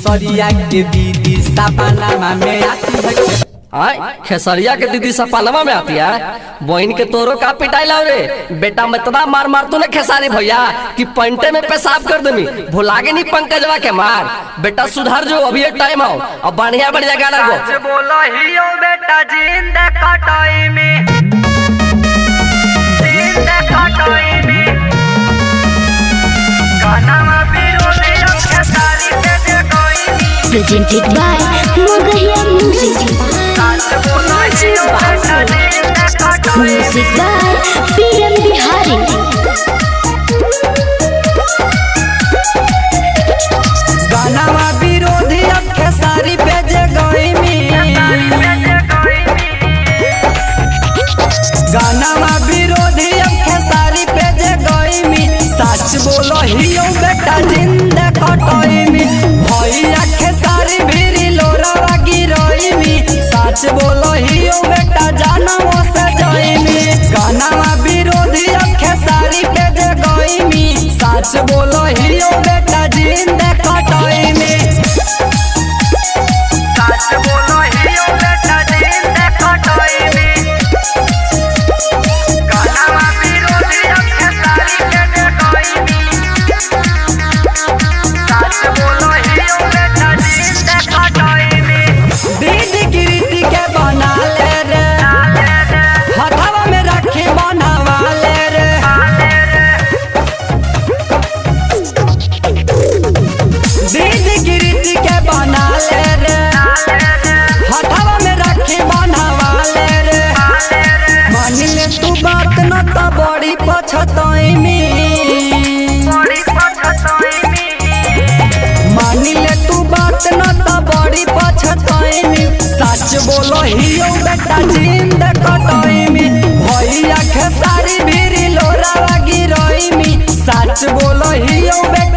खेसरिया के दीदी सपनामा में आती है। आय खेसरिया के दीदी सपनवा में आती है। बहन के तोरो का पिटाई लाओ रे बेटा, मैं इतना मार मार तू ना खेसारी भैया कि पंटे में पेशाब कर देमी। भुला के नहीं पंकजवा के मार बेटा, सुधार जो अभी एक टाइम आओ अब बढ़िया बढ़िया गाना गो। बोलो हियो बेटा जिंद कटाई में, जिंद कटाई में। गाना में विरोधी खेसारी के जगाई में। Presented by Magahiya Music. सच बोलो हियो बेटा जिंद कटाई में। Music by PM Bihari. गानावा विरोधी अब खेसारी पे जे गईमी। गानावा विरोधी अब खेसारी पे जे गईमी। सच बोलो हियो बेटा जिंद कटोईमी। भैया खेसारी भीरी लोरावा गिरोईमी। सच बोलो हियो बेटा जानवो से जईमी। गानावा विरोधी अब खेसारी पे जे गईमी। सच बोलो हियो बेटा जिंद कटोईमी। सच बोलो हियो बेटा जिंद कटाई में। गाना में विरोधी खेसारी के जगाई में। सच बोलो हियो बेटा जिंद कटाई में। दीदी गिरीती के बना ले रे, हथवा में रखी बनावा ले रे। दीदी गिरीती के बना ले रे, हथवा में रखी बनावा ले रे। मान ले तू बात न तो बड़ी पछताइमी। बड़ी पछताई में। मान ले तू बात न तो बड़ी पछताइमी। सच बोलो हियो बेटा जिंद कटोइमी। भैया खेसारी भीरी लोरावा गिरोइमी। सच बोलो हियो बेटा।